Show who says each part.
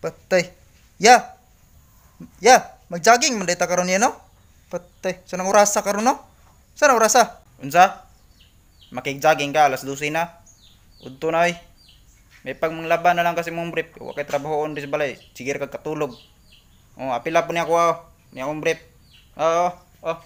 Speaker 1: Patay. Ya. Ya, mag-jogging man ta karon niya, no? Patay. Sa nang orasa karon, no? Sa nang orasa? Unsa? Makig-jogging ka alas 12 na. Udto na ay. May pagmanglaban na lang kasi mong brief. Wa kay trabahoon di sa balay. Sige ra kag katulog. Oh, apila po niya ko. Oh. Niya akong brief. Oo, oh.